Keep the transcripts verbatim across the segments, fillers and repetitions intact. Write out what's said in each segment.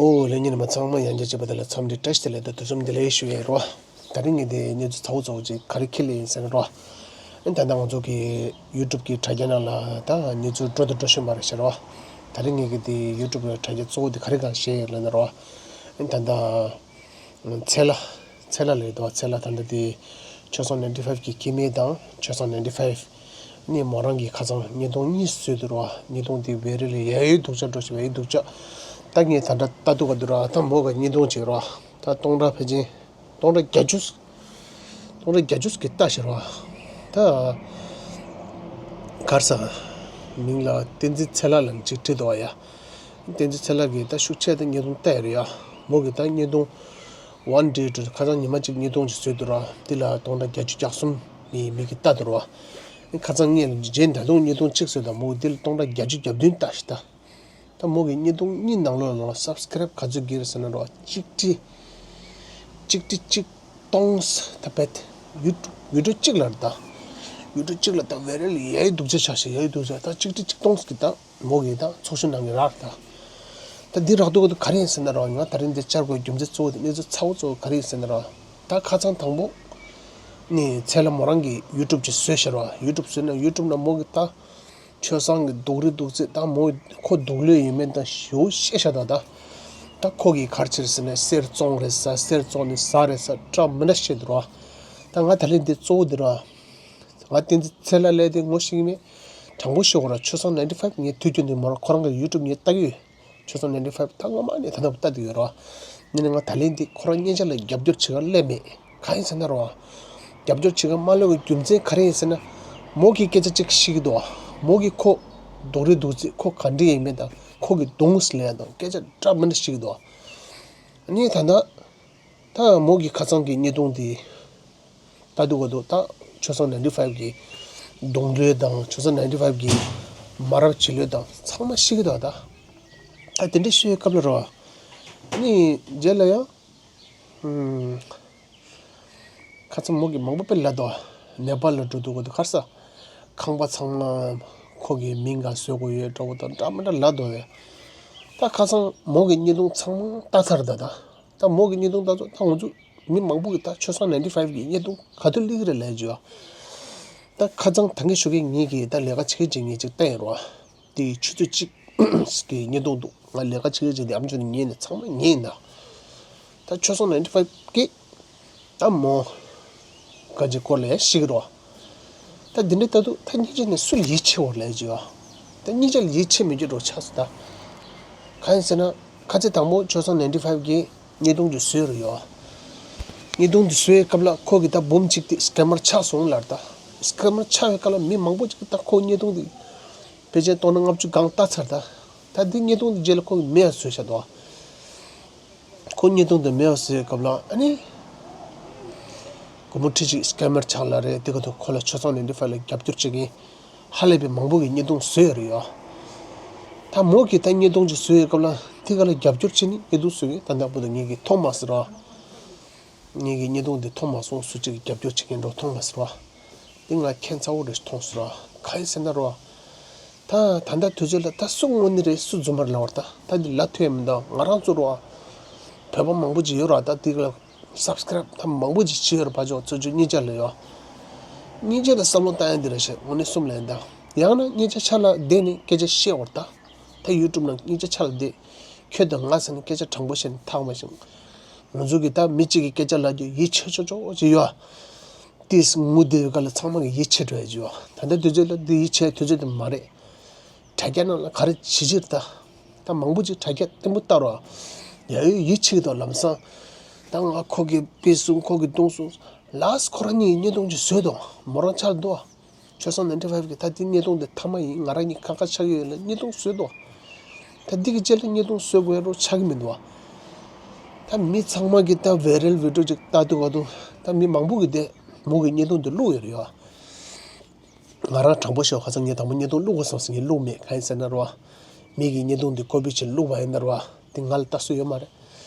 ཨོ་ལྷན་རྒྱས་རྣམ་པ་ཚང་མ་ཡང་བསྐྱར་བྱས་པ་དེ་ལ་འཚམས་འདྲི་བཀྲ་ཤིས་བདེ་ལེགས་དང་དུས་གསུམ་བདེ་ལེགས་ཞུ་ཡས་རོ། ད་རིང་ངས་དེ་གནས་ཚུལ་ཚ་བོ་ཚ་བོ་ཅིག་ག་རེ་ཁྱེར་ལེ་ཡིན་ཟེར་ན་རོ། ཨ་ནི་ད་ལྟ་ང་ཚོ་གི་ཡུ་ཊུབ་གི་དྲ་རྒྱ་ནང་ལ་ད་གནས་ཚུལ་འགྲོ་དང་འགྲོ་བཞིན་པ་རེད་ཤག་རོ། ད་རིང་ངས་གི་དེ་ཡུ་ཊུབ་གི་དྲ་རྒྱ་གཙོ་བོ་དེ་ག་རེ་གང་བཤད་ཡོད་ལབ་ན་རོ། ཨ་ནི་ད་ལྟ་ཚེ་ལྷ། ཚེ་ལྷ་ལབ་ཡོད་དོ། ཚེ་ལྷ་ད་ལྟ་དེ་ཆོས་བཟང་ནའིན་ཊི་ཕའིབ་གི་སྐྱེ་དམན་དང་ཆོས་བཟང་ནའིན་ཊི་ཕའིབ་ནི་མོ་རང་གི་ཁ་སང་བརྙན་ཐུང་གཉིས་བཟོས་འདུག་རོ། བརྙན་ཐུང་དེ་བེ་རི་ལ་ཡ་ཡོད་སྡུག་ཅག་འགྲོ་ཞིག་བ་ཡོད་སྡུག་ཅག་ད་ངས་ད་ལྟ་ལྟ་འདུག་ག་འདུག་ར། ད་མོ་གི་བརྙན་ཐུང་བྱེད་རོ། ད་སྟོང་ཕྲག་ཕལ་ཆེར་སྟོང་ཕྲག་བརྒྱད་ཅུ། སྟོང་ཕྲག་བརྒྱད་ཅུ་གི་ལྟ་ཞེས་རོ། ད་གར་ས་མིང་ལ་བསྟན་འཛིན་ཚེ་ལྷ་ལབ་ཅིག་བྲིས་འདུག་བ་ཡ། བསྟན་འཛིན་ཚེ་ལྷ་གིས་ད་ཤུགས་ཆེ་ད་བརྙན་ཐུང་བལྟས་རེད་ཡ། མོ་གིས་ད་བརྙན་ཐུང་ཝན་ཌེ་ཊུ་ཁ་སང་ཉི་མ་གཅིག་བརྙན་ཐུང་ཅིག་བཟོས་འདུག་ར། འདི་ལ་སྟོང་ཕྲག་བརྒྱད་ཅུ་གྱ་གསུམ་མི་མི་གིས་ལྟ་འདུག་ར། ཁ་སང་ངས་རྗེས་ད་དུང་བརྙན་ཐུང་གཅིག་བཟོས་དང་མོ་གིས་འདི་ལ་སྟོང་ཕྲག་བརྒྱད་ཅུ་གྱ་བདུན་ལྟ་ཞིག་ད། ད་མོ་གི་བརྙན་ཐུང་གཉིས་ནང་ལོགས་ལ་སབ་སི་ཀེ་རེབ་ག་ཚོད་གྱིས་རེད་ཟེར་ན་རོ། གཅིག་ཁྲི་གཅིག་ཁྲི་གཅིག་སྟོང་ད་བེད། ཡུ་ཊུབ་ཡུ་ཊུབ་གཅིག་ལ་རེད་ད། ཡུ་ཊུབ་གཅིག་ལ་ད་བེ་རི་ལ་ཡ་ཡོད་སྡུག་ཅག་ཆགས་ཤིག་ཡ་ཡོད་སྡུག་ཅག་ད་གཅིག་ཁྲི་གཅིག་སྟོང་གི་ད་མོ་གི་ད་ཚོགས་ཞུགས་གནང་གི་རག་ད། ད་འདི་རག་འདུག་ག་འདུག་ག་རེ་ཡིན་ཟེར་ན་རོ། ང་ད་རིང་འདི་བཅར་དགོས་རྒྱུ་མཚན་གཙོ་བོ་དེ་གནས་ཚུལ་ཚ་བོ་གཙོ་བོ་ག་རེ་ཡིན་ཟེར་ན་རོ། ད་ཁ་སང་དང་པོ་ནི་ཚེ་ལྷ་མོ་རང་གི་ཡུ་ཊུབ་ཅིག་བཟོས་ཤག་རོ། ཡུ་ཊུབ་བཟོས་ན་ཡུ་ཊུབ་ནང་མོ་གི་ད་ཆོས་བཟང་གི་སྡུག་རུས་སྡུག་ཚིག་ད་མོ་ཁོ་སྡུག་ལོས་ཡིན་མིན་ད་ཞེ་པོ་བཤད་ཤག་ད་ད། ད་ཁོ་གིས་ག་རེ་བྱས་ཟེར་ན་གསེར་བཙོང་རེད་ཟ། གསེར་བཙོང་ནས་ཟ་རེད་ཟ། སྐྲ་མི་འདྲ་བཤད་འདུག་རོ། ད་ང་ད་ལན་འདི་གཙོ་བོ་འདི་རོ། ང་བསྟན་འཛིན་ཚེ་ལྷ་ལབ་དེ་ངོ་ཤེས་ཀྱི་མེད། དྲང་པོ་ཤོད་དགོས་ར། ཆོས་བཟང་ནའིན་ཊི་ཕའིབ་ངས་དུས་རྒྱུན་དུ་མོ་རང་ཁོ་རང་གི་ཡུ་ཊུབ་ངས་ལྟ་གི་ཡོད། ཆོས་བཟང་ནའིན་ཊི་ཕའིབ་ད་སྔོན་མ་ནས་ད་ལྟ་བར་ལྟ་བསྡད་ཡོད་རོ། ཡིན་ནའི་ང་ད་ལན་འདི་ཁོ་རང་སྙན་ཆ་ལ་རྒྱབ་སྐྱོར་བྱེད་ག་སླེབས་མེད། གང་ཡིན་ཟེར་ན་རོ། རྒྱབ་སྐྱོར་བྱེད་ག་མ་སླེབས་པའི་རྒྱུ་མཚན་ག་རེ་ཡིན་ཟེར་ན། མོ་གིས་སྐད་ཆ་གཅིག་བཤད་ཀྱི་འདུག་མོ་གིས་ཁོ་སྡུག་རུས་སྡུག་ཚིག་ཁོ་ག་འདྲ་ཡིན་མིན་དང་ཁོ་གི་གདོང་ལ་ཡ་དང་སྐད་ཆ་འདྲ་མི་འདྲ་བཤད་ཀྱི་འདུག་ཨ་ནི་ད་ལྟ་ད་མོ་གིས་ཁ་སང་གི་བརྙན་ཐུང་དེ་ལྟ་འདུག་ག་འདུག་ད་ཆོས་བཟང་ནའིན་ཊི་ཕའིབ་གི་གདོང་ལོས་དང་ཆོས་བཟང་ནའིན་ཊི་ཕའིབ་གི་མ་རབས་བྱེད་ལོས་དང་ཚང་མ་ཤེས་ཀྱི་འདུག་ད་ད་དེ་འདྲ་ཤོད་སྐབས་ལ་རོ། ཨ་ནི་རྗེས་ལ་ཡང་ཨུམ། ཁ་སང་མོ་གིས་མང་པོ་དཔེ་ལབ་འདུག་ནེ་པཱལ་ལ་འགྲོ་འདུག་ག་འདུག་གར་ས། ཁང་པ་ཚང་མ་ཁོ་གི་མིང་ག་བཟོ་དགོས་ཡོད་འདྲ་བོ་དང་འདྲ་མི་འདྲ་ལབ་འདུག་གས། ད་ཁ་སང་མོ་གི་བརྙན་ཐུང་ཚང་མ་ལྟ་ཚར་ད་ད། ད་མོ་གི་བརྙན་ཐུང་ལྟ་ཚོ་ད་ང་ཚོ་མི་མང་པོ་གིས་ད་ཆོས་བཟང་ནའིན་ཊི་ཕའིབ་གི་བརྙན་ཐུང་ག་དུས་སླེབས་ཀྱི་རེད་ལབ་བརྗོད། ད་ཁ་སང་ད་གིན་ཞོགས་ཀས་ངེད་ཀྱིས་ད་ལས་ཀ་བྱེད་ཀྱི་ངེད་ཅིག་བལྟས་ཡིན་རོ། དེ་ཆུ་ཚོད་གཅིག་གི་བརྙན་ཐུང་འདུག་ང་ལས་ཀ་བྱེད་ཀྱི་བྱེད་དེ་ཨམ་ཅོག་ནས་ཉན་ནས་ཚང་མ་ཉན་ཡིན་ད། ད་ཆོས་བཟང་ནའིན་ཊི་ཕའིབ་གིས་ད་མོ་ག་ཅིག་སྐོར་ལ་ཡང་ཤེས་ཀྱི་རོ། ད་འདི་འདྲ་ལྟ་དུས་ད་སྙིང་རྗེ་ནས་སུ་ལ་ཡིད་ཆེས་བོར་ལས་ཀྱི་ཡོད། ད་སྙིང་རྗེ་ལ་ཡིད་ཆེས་མེད་ཀྱི་འགྲོ་ཆགས་སོང་ད། གང་ཡིན་ཟེར་ན་ཁ་ཚེ་དང་པོ་ཆོས་བཟང་ནའིན་ཊི་ཕའིབ་གིས་བརྙན་ཐུང་ཅིག་བཟོས་རེད་ཡོད། བརྙན་ཐུང་དེ་བཟོས་པའི་སྐབས་ལ་ཁོ་གིས་ད་འབུམ་གཅིག་དེ་སི་ཀེ་མར་ཆགས་སོང་ལབ་ད། སི་ཀེ་མར་ཆགས་པའི་སྐབས་ལ་མི་མང་པོ་ཅིག་གིས་ད་ཁོ་བརྙན་ཐུང་དེ་ཕལ་ཆེར་སྟོང་ཕྲག་ལྔ་བཅུ་སྒང་ལྟ་ཚར་ད། ད་འདི་བརྙན་ཐུང་དེ་རྗེས་ལ་ཁོ་གིས་མེ་ཡང་བཟོས་བཞག་འདུག་ཁོ་བརྙན་ཐུང་དེ་མེ་ཡང་བཟོས་པའི་སྐབས་ལ་ཨ་ནི། སྒོར་མོ་ཁྲི་གཅིག་སི་ཀེ་མར་ཆགས་ལབ་རེད། དེ་ག་དུས་ཁོ་ལ་ཆོས་བཟང་ནའིན་ཊི་ཕའིབ་ལ་རྒྱབ་སྐྱོར་བྱེད་མཁན་ཧ་ལས་པའི་མང་པོ་གིས་བརྙན་ཐུང་བཟོས་ཡོད་རེད་ཡོད། ད་མོ་གིས་ད་བརྙན་ཐུང་ཅིག་བཟོས་ཡོད་སྐབས་ལ་དེ་ག་ལ་རྒྱབ་སྐྱོར་བྱེད་ནི་བརྙན་ཐུང་བཟོ་མཁན་ད་ལྟ་བར་དུ་ངེད་ཀྱིས་མཐོང་མ་སོང་ར། ངེད་ཀྱིས་བརྙན་ཐུང་འདི་མཐོང་མ་སོང་། སུ་གཅིག་གིས་རྒྱབ་སྐྱོར་བྱེད་མཁན་འདྲ་བོ་མཐོང་མ་སོང་ར། འདི་ང་ཁྱད་མཚར་བོ་རེ་མཐོང་སོང་ར། གང་ཡིན་ཟེར་ན་ར། ད་ད་ལྟ་དུས་ཚོད་ལ་ད་སུ་དངོས་གནས་རེད་སུ་རྫུན་མ་རེད་ལབ་པ་རེད། ད་ད་འདི་ལབ་ཐུབ་ཡ་མི་འདུག་ང་རང་ཚོ་ར། བོད་པ་མང་པོ་ཅིག་ཡོད་ར། ད་འདི་ལ་སབ་སི་ཀེ་རེབ་ད་མང་པོ་ཅིག་བྱས་ཡོད་ར། ཕར་ཕྱོགས་ཚོ་ཆུ་གཉིས་ཆ་ལ་ཡོད། གཉིས་ཆ་ལ་བསམ་བློ་བཏང་ཡ་འདི་རེད་ཤག་དངོས་གནས་གསུམ་ལ་ཡིན་ད། ཡང་ན་གཉིས་ཆ་ཆ་ལ་བསྡད་ནས་སྐད་ཆ་བཤད་པ་རེད་ད། ད་ཡུ་ཊུབ་ནང་གཉིས་ཆ་ཆ་ལ་བསྡད། ཁྱོད་དང་ང་ཟེར་ནས་སྐད་ཆ་དྲང་པོ་བཤད་ནས་ཐག་མ་བཞག་ང་ཚོ་གིས་ད་མི་གཅིག་གི་སྐད་ཆ་ལབ་རྒྱུ་ཡིད་ཆེས་ཆོག་ཆོག་ཅིག་ཡོད། དེས་ངུ་བསྡད་པའི་སྐབས་ལ་ཚང་མ་གིས་ཡིད་ཆེས་འགྲོ་ཡ་ཅིག་ཡོད། ད་ལྟ་དུས་ཚོད་ལ་འདི་ཡིད་ཆེས་དུས་ཚོད་དེ་མ་རེད། དྲ་རྒྱ་ནང་ལ་ག་རེ་བྱེད་ཕྱིར་ད། ད་མང་པོ་ཅིག་དྲ་རྒྱ་བརྟན་པོ་བལྟ་རོགས། ཡ་ཡོད་ཡིད་ཆེས་དང་ལམ་སང་། ད་ང་ཁོ་གིས་དཔེ་གསུངས་ཁོ་གིས་གཏོང་གསུངས། ལཱས་ཁོ་རང་གཉིས་བརྙན་ཐུང་ཅིག་བཟོས་དང་མོ་རང་ཆགས་འདུག་ཆོས་བཟང་ནའིན་ཊི་ཕའིབ་གིས་ད་འདི་བརྙན་ཐུང་འདི་མཐའ་མ་ཡིན། ང་རང་གཉིས་ཁ་ཁ་ཆགས་ཀྱི་ཡོད་ལ་བརྙན་ཐུང་བཟོས་དང་། ད་འདི་གི་རྗེས་ལ་བརྙན་ཐུང་བཟོ་དགོས་རོགས་ཆགས་ཀྱི་མི་འདུག་བ། ད་མི་ཚང་མ་གིས་ད་བའི་རལ་བི་ཌི་ཡོ་ཅིག་ལྟ་འདུག་ག་འདུག་ད་མི་མང་པོ་གིས་དེ་མོ་གི་བརྙན་ཐུང་འདི་བླུགས་ཡོད་རེད་བ། ང་རང་དྲང་པོ་ཤོད་ཁ་སང་ངས་དང་པོ་བརྙན་ཐུང་བླུགས་དགོས་བསམ་སོང་། ངས་བླུགས་མེད། གང་ཡིན་ཟེར་ན་རོ། མི་གིས་བརྙན་ཐུང་འདི་ཀོ་པི་བྱས་བླུགས་པ་ཡིན་ན་རོ། དེ་ང་ལ་ལྟ་སྲོལ་ཡོད་མ་རེད།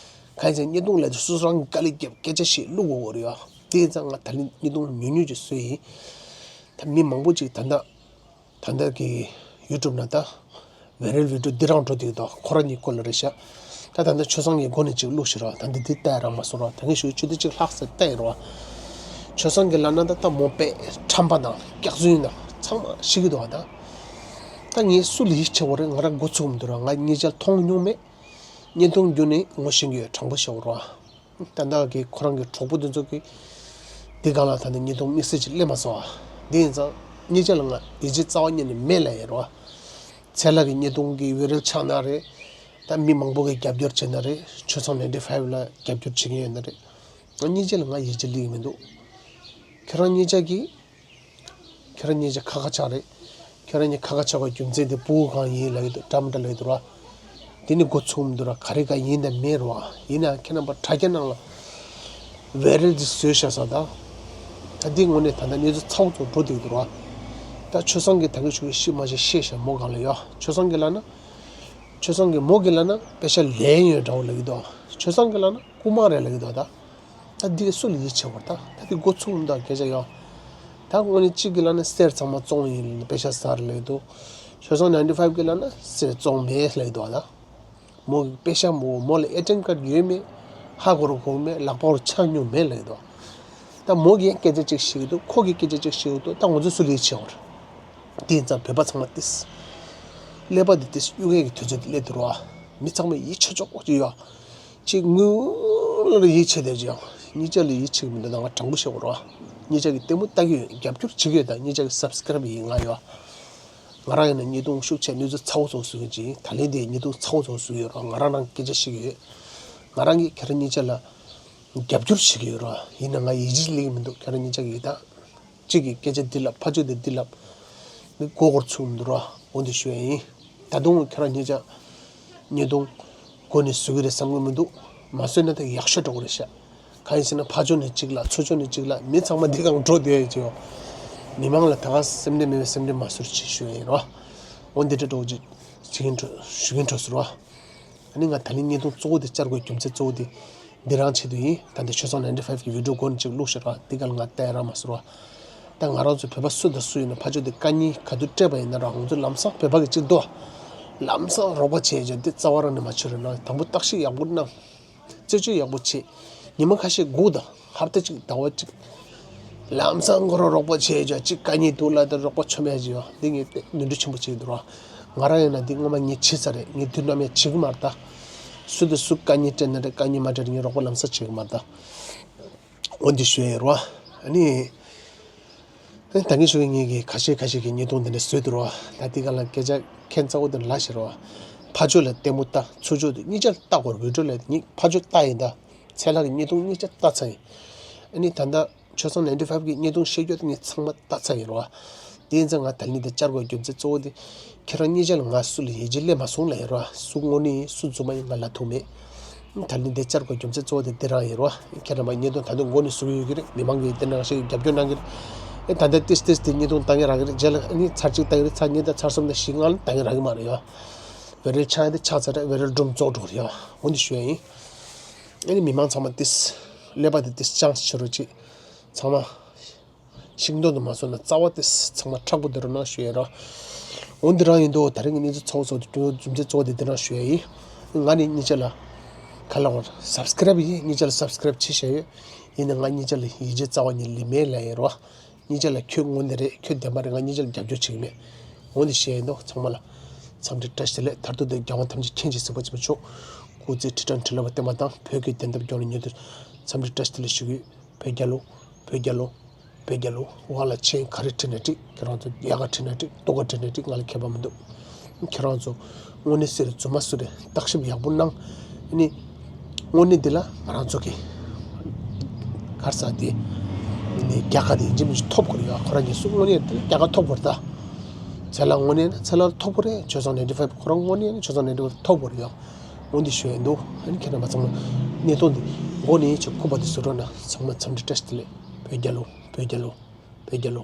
གང་ཡིན་ཟེར་ན་བརྙན་ཐུང་ལ་དེ་སོ་སོ་རང་གིས་དཀའ་ལས་བརྒྱབ་སྐད་ཆ་བཤད་བླུགས་དགོས་རེད་བ། དེ་ཡིན་ཙང་ང་ད་ལན་བརྙན་ཐུང་ཉུང་ཉུང་ཅིག་བཟོས་ཡིན། ད་མི་མང་པོ་ཅིག་ད་ལྟ་ད་ལྟ་གི་ ཡུ་ཊུབ་ནང་ད་བའི་རལ་བི་ཌི་ཡོ་འདི་རང་འགྲོ་དེ་དང་ཁོ་རང་གཉིས་སྐོར་ལ་རེད་ཤག་ད་ད་ལྟ་ཆོས་བཟང་གི་མགོ་ནས་ཅིག་བླུགས་ཤིག་རོགས། ད་འདི་འདི་ལྟ་ཡ་རག་མ་སོང་རོགས། ད་ངས་ཞུ་ཆུ་དེ་ཅིག་ལྷག་ཟེར་ལྟ་ཡིན་རོགས། ཆོས་བཟང་གི་ལབ་ན་ད་ད་མོ་པས་ཁྲམ་པ་དང་སྐྱག་རྫུན་དང་ཚང་མ་ཤི་གི་འདུག་ད། ད་ངས་སུ་ལ་ཡིད་ཆེས་པ་རེད། ང་རང་མགོ་ཚུགས་མི་འདུག་རོགས། ང་གཉིས་ཆ་མཐོང་མྱོང་མེད། བརྙན་ཐུང་བརྒྱུད་ནས་ངོ་ཤེས་ཀྱི་ཡོད། དྲང་པོ་བཤད་རོགས། ད་ལྟ་གི་ཁོ་རང་གི་གྲོགས་པོ་དེ་ཚོ་གིས་འདི་སྒང་ལ་ད་ནི་བརྙན་ཐུང་དམིགས་བསལ་ཅིག་སླེབས་མ་སོང་བ། འདི་ཡིན་ཙང་གཉིས་ཆ་ལ་ང་ཡིད་ཆེས་རྩ་བ་ཉིད་ནས་མེད་ལབ་ཡིན་རོགས། ཚེ་ལྷ་གི་བརྙན་ཐུང་གི་བའི་རལ་ཆགས་ན་རེད། ད་མི་མང་པོ་གིས་རྒྱབ་སྐྱོར་བྱས་ན་རེད། ཆོས་བཟང་ནའིན་ཊི་ཕའིབ་ལ་རྒྱབ་སྐྱོར་བྱེད་ཀྱི་ཡོད་ན་རེད། ང་གཉིས་ཆ་ལ་ང་ཡིད་ཆེས་སླེབས་ཀྱི་མི་འདུག་ཁྱེད་རང་གཉིས་ཆ་གིས། ཁྱེད་རང་གཉིས་ཆ་ཁ་ཁ་ཆགས་རེད། ཁྱེད་རང་གཉིས་ཁ་ཁ་ཆགས་པའི་རྒྱུ་མཚན་དེ་ཕྲུ་གུ་གང་ཡིན་ལབ་ཀྱི་འདུག་འདྲ་མི་འདྲ་ལབ་ཀྱི་འདུག་ར། དེ་ནི་མགོ་ཚུགས་མི་འདུག་ར། ག་རེ་ག་ཡིན་དང་མེད་ར། ཡིན་ནའང་ཁྱེད་རྣམ་པ་དྲ་རྒྱ་ནང་ལ་བའི་རལ་འདི་བཟོས་བཞག་ས་ད། ད་འདི་དངོས་གནས་ད་ལྟ་གནས་ཚུལ་ཚ་བོ་ཚོ་འགྲོ་བསྡད་ཀྱི་འདུག་ར། ད་ཆོས་བཟང་གིས་ད་གིན་ཞུ་གི་ཤི་མ་ཤི་ཤེས་ཤག་མོ་སྒང་ལ་ཡོད། ཆོས་བཟང་གིས་ལབ་ན། ཆོས་བཟང་གིས་མོ་གིས་ལབ་ན་པེ་ཤ་ལེན་ཡོད་འདྲ་བོ་ལབ་ཀྱི་འདུག་ཆོས་བཟང་གིས་ལབ་ན་རྐུ་མ་རེད་ལབ་ཀྱི་འདུག་ད། ད་འདི་སུ་ལ་ཡིད་ཆེས་པར་ད། ད་འདི་མགོ་ཚུགས་མི་འདུག་སྐད་ཆ་ཡོད། ད་དངོས་གནས་གཅིག་གིས་ལབ་ན་གསེར་ཚང་མ་བཙོང་ཡིན་པེ་ཤ་ཟ་རེད་ལབ་ཀྱི་འདུག་ཆོས་བཟང་ནའིན་ཊི་ཕའིབ་གིས་ལབ་ན་གསེར་བཙོང་མེད་ལབ་ཀྱི་འདུག་ད། མོ་གི་པེ་ཤ་མོ་མོ་ལ་ཨེ་ཊི་ཨེམ་ཀར་ཡོད་མེད། ཧ་གོ་རུ་གོ་མེད། ལག་པ་རུ་ཆགས་མྱོང་མེད་ལབ་ཀྱི་འདུག་ད་མོ་གིས་སྐད་ཆ་གཅིག་བཤད་ཀྱི་འདུག་ཁོ་གིས་སྐད་ཆ་གཅིག་བཤད་ཀྱི་འདུག་ད་ང་ཚོས་སུ་ལ་ཡིད་ཆེས་པར། དེ་ཡིན་ཙང་བོད་པ་ཚང་མ་ཏིས། ཀླད་པ་འདི་ཏིས་གཡུག་ཡས་ཀྱི་དུས་ཚོད་འདི་སླེབས་འདུག་རོ། མི་ཚང་མས་ཡིད་ཆེས་ཆོག་ཅིག་ཡོད། གཅིག་དངུལ་ལ་ཡིད་ཆེས་བསྡད་ཀྱི་ཡོད། གཉིས་ཆ་ལ་ཡིད་ཆེས་ཀྱི་མི་འདུག་ད་ང་དྲང་པོ་བཤད་དགོས་རོ། གཉིས་ཆ་གིས་ལྟད་མོ་ལྟ་གི་ཡོད། རྒྱབ་སྐྱོར་བྱེད་ཀྱི་ཡོད། ད་གཉིས་ཆ་གི་སབ་སི་ཀ་རེབ་ཡིན་ང་ཡོད། ང་རང་ཡིན་ན་བརྙན་ཐུང་ཤུགས་ཆེ་གནས་ཚུལ་ཚ་བོ་ཚོ་བཟོ་གི་ཅིག་ད་ལན་དེ་བརྙན་ཐུང་ཚ་བོ་ཚོ་བཟོ་གི་ཡོད་རོ། ང་རང་རང་སྐད་ཆ་བཤད་ཀྱི་ཡོད། ང་རང་གིས་ཁྱེད་རང་གཉིས་ཆ་ལ་རྒྱབ་སྐྱོར་བྱེད་ཀྱི་ཡོད་རོ། ཡིན་ན་ང་ཡིད་ཆེས་སླེབས་ཀྱི་མི་འདུག་ཁྱེད་རང་གཉིས་ཆ་གིས་ད། གཅིག་གིས་སྐད་ཆ་འདི་ལབ། ཕ་ཆོས་དེ་འདི་ལབ། མི་མགོ་སྐོར་ཚུགས་མི་འདུག་རོ། འོ་འདི་ཞུ་ཡ་ཡིན། ད་དུང་ཁྱེད་རང་གཉིས་ཆ་བརྙན་ཐུང་མགོ་ནས་བཟོ་གི་རེད་བསམ་གི་མི་འདུག་མ་བཟོས་ན་ད་ཡག་ཤོས་འགྲོ་གི་རེད་ཤག་གང་ཡིན་ཟེར་ན་ཕ་ཕྱོགས་ནས་གཅིག་ལབ། ཚུར་ཕྱོགས་ནས་གཅིག་ལབ། མི་ཚང་མ་འདི་སྒང་འགྲོ་བསྡད་ཀྱི་ཡོད། མི་མང་ལ་ད་ག་སེམས་ཁྲལ་མེད་པའི་སེམས་ཁྲལ་མ་བཟོ་རོགས་ཞེས་ཞུ་ཡ་ཡིན་རོ། འོ་འདི་འདྲ་འགྲོ་གི་ཅིག་བྱེད་ཀྱིན་འགྲོ་ཞུ་གིན་འགྲོ་ཟེར་རོ། ཨ་ནི་ང་ད་ལན་བརྙན་ཐུང་གཙོ་བོ་དེ་བཅར་དགོས་རྒྱུ་མཚན་གཙོ་བོ་དེ་འདི་རང་ཆེད་དུ་ཡིན། ད་འདི་ཆོས་བཟང་ནའིན་ཊི་ཕའིབ་གི་བི་ཌི་ཡོ་མགོ་ནས་ཅིག་བླུགས་ཤིག་ར། འདི་ག་ལ་ང་བལྟས་ར་མ་ཟེར་བ། ད་ང་རང་ཚོ་བོད་པ་སུ་དང་སུ་ཡིན་ན་ཕ་ཆོས་དེ་དཀའ་ངལ་ག་དུས་སྤྲད་པ་ཡིན་ན་ར་ང་ཚོ་ལམ་སང་བོད་པ་གི་གཅིག་འདུག་ལམ་སང་རོགས་པ་བྱས་ཀྱང་འདི་རྩ་བ་རང་ནས་མ་བྱེད་རོགས་གནང་། དང་པོ་བརྟག་ཞིབ་ཡག་པོ་གནང་། རྩད་གཅོད་ཡག་པོ་བྱེད། ཉི་མ་ཁ་ཤས་སྒུག་དང་། ཧབ་ཏ་གཅིག་ཟླ་བ་གཅིག་ལམ་སང་ཁོ་རང་རོགས་པ་བྱས་ཀྱང་གཅིག་དཀའ་ངལ་འདུག་ལབ་དང་རོགས་པ་ཆོ་མེད་ཀྱི་ཡོད། འདི་ངས་དཔེ་ནོར་འཁྲུལ་ཆེན་པོ་བྱེད་ཀྱི་འདུག་ར། ང་རང་ཡིན་ན་འདི་སྔོན་མ་ངས་བྱས་ཚར་རེད། ངས་དུས་ནམ་ཡང་བྱེད་གི་མ་རེད་ད། སུ་དང་སུ་དཀའ་ངལ་འཕྲད་ན་རེད། དཀའ་ངལ་མ་འཕྲད་ན་ངས་རོགས་པ་ལམ་སང་བྱེད་གི་མ་རེད་ད། འོ་འདི་ཞུ་ཡ་ཡིན་རོ། ཨ་ནི། ཨ་ནི་ད་གིན་ཞུ་གི་ངེད་ཀྱིས་ཁ་ཤས་ཁ་ཤས་ཀྱི་བརྙན་ཐུང་འདི་འདྲ་བཟོས་འདུག་རོ། ད་འདི་ག་ལ་སྐད་ཆ་ཁྱད་མཚར་པོ་འདི་ལ་ཤེས་རོ། ཕ་ཆོས་ལ་ལྟད་མོ་ལྟ། ཚུར་ཕྱོགས་དེ་གཉིས་ཆ་ལྟ་དགོས་རེད། བི་ཌི་ཡོ་ལ་གཉིས་ཕ་ཆོས་ལྟ་ཡིན་ད། ཚེ་ལྷ་གི་བརྙན་ཐུང་གཉིས་ཆ་ལྟ་ཚར་ཡིན། ཨ་ནི་ད་ལྟ་ཆོས་བཟང་ནའིན་ཊི་ཕའིབ་གི་བརྙན་ཐུང་བཤད་རྒྱུ་དེ་ངས་ཚང་མ་ལྟ་ཚར་ཡིན་རོ། དེ་ཡིན་ཙང་ང་ད་ལན་དེ་བཅར་དགོས་རྒྱུ་མཚན་གཙོ་བོ་དེ། ཁྱེད་རང་གཉིས་ཆ་ལ་ང་སུ་ལ་ཡིད་ཆེས་སླེབས་མ་སོང་ལབ་ཡིན་རོ། སུ་དངོས་གནས་ཡིན་སུ་རྫུན་མ་ཡིན་ང་ལབ་ཐུབ་མེད། ད་ལན་དེ་བཅར་དགོས་རྒྱུ་མཚན་གཙོ་བོ་དེ་འདི་རང་ཡིན་རོ། ཁྱེད་རང་མ་བརྙན་ཐུང་ད་དུང་མགོ་ནས་བཟོ་གི་ཡོད་ཀྱི་རེད། མི་མང་གིས་དེ་ནང་བཞིན་རྒྱབ་སྐྱོར་གནང་གི་རེད། ཨེ་ད་ལྟ་ཏིས་ཏིས་དེ་བརྙན་ཐུང་ལྟ་མཁན་རག་གི་རེད། རྗེས་ལ་ཨ་ནི་ཚར་གཅིག་ལྟ་གི་རེད། ཚར་གཉིས་ལྟ། ཚར་གསུམ་ལྟ། བཞི་ལྔ་ལ་ལྟ་མཁན་རག་གི་མ་རེད་ཡ། བའི་རལ་ཆགས་དེ་ཆགས་ཚར་རེད། བའི་རལ་སྒྲོམ་རྫོགས་འགྲོ་གི་རེད་ཡ། འོ་འདི་ཞུ་ཡ་ཡིན། ཨ་ནི་མི་མང་ཚང་མ་ཏིས་ཀླད་པ་དེ་ཏིས་ཅང་ཆེ་རུ་ཅིག་ཚང་མ་ཤིང་སྡོང་དུ་མ་སོང་ན་རྩ་བ་དེ་ཚང་མ་མཁྲེགས་པོ་དེ་རུ་ན་ཞུ་ཡ་ར། འོ་འདི་རང་ཡིན་དོ། ད་རིང་གི་གནས་ཚུལ་ཚོགས་ཚོགས་དེ་རྒྱུ་རྒྱུ་མཚན་གཙོ་བོ་དེ་འདི་རང་ཞུ་ཡ་ཡིན། ང་ནི་གཉིས་ཆ་ལ་ག་ལ་བར་སབ་སི་ཀ་རེབ་ཡིན། གཉིས་ཆ་ལ་སབ་སི་ཀ་རེབ་བྱེད་བཞག་ཡོད། ཡིན་ན་ང་གཉིས་ཆ་ལ་ཡིད་ཆེས་རྩ་བ་ཉིད་ལས་མེད་ལབ་ཡ་ར། གཉིས་ཆ་ལ་ཁྱོད་དངོས་གནས་རེད། ཁྱོད་བདེན་པ་རེད། ང་གཉིས་ཆ་ལ་རྒྱབ་སྐྱོར་བྱེད་ཀྱི་མེད། འོ་འདི་བཤད་ཡིན་དོ། ཚང་མ་ལ་འཚམས་འདྲི་བཀྲ་ཤིས་བདེ་ལེགས། མཐར་ཐུག་དེ་རྒྱལ་དབང་ཐམས་ཅད་མཁྱེན་ཅིང་གཟིགས་པ་ཆེན་པོ་མཆོག་སྐུ་ཚེ་ཁྲི་ཕྲག་ཁྲི་ལོ་བརྟན་པ་དང་། བོད་ཀྱི་བདེན་མཐའ་སྐྱོང་བའི་ཉིན་དུ་འཚམས་འདྲི་བཀྲ་ཤིས་བདེ་ལེགས་ཞུ་གི་ཡོད། བོད་རྒྱལ་ལོ། བོད་རྒྱལ་ལོ། བོད་རྒྱལ་ལོ། འོག་ལ་མཆན་ག་རེ་བྲིས་ནས་བྲིས། ཁྱེད་རང་ཚོ་ཡག་ག་བྲིས་ནས་བྲིས། སྡུག་ག་བྲིས་ནས་བྲིས། ང་ལ་ཁྱད་པར་མི་འདུག་ཁྱེད་རང་ཚོ་དངོས་གནས་སུ་རེད། རྫུན་མ་སུ་རེད། བརྟག་ཞིབ་ཡག་པོ་གནང་། ཨ་ནི་དངོས་གནས་འདི་ལ་ང་རང་ཚོ་གི་གར་ས་དེ་ནི་རྒྱལ་ཁ་དེ་ཡིན་གཅིག་མིན་གཅིག་ཐོབ་དགོས་རེད་ཡ། ཁོ་རང་གཉིས་སུ་དངོས་གནས་འདི་ལ་རྒྱལ་ཁ་ཐོབ་དགོས་རེད་ད། ཚེ་ལྷ་དངོས་གནས་ན་ཚེ་ལྷ་ཐོབ་དགོས་རེད། ཆོས་བཟང་ནའིན་ཊི་ཕའིབ་ཁོ་རང་དངོས་གནས་ན་ཆོས་བཟང་ནའིན་ཊི་ཕའིབ་ཐོབ་དགོས་རེད་ཡ། འོ་འདི་ཞུ་ཡ་འདུག་ཨ་ནི་ཁྱེད་རྣམ་པ་ཚང་མ་གནས་སྟངས་འདི་མགོ་ནས་ཆེ་སྐུ་པ་འདི་བཟོ་རོགས་གནང་། ཚང་མ་འཚམས་འདྲི་བཀྲ་ཤིས་བདེ་ལེགས། བོད་རྒྱལ་ལོ། བོད་རྒྱལ་ལོ། བོད་རྒྱལ་ལོ།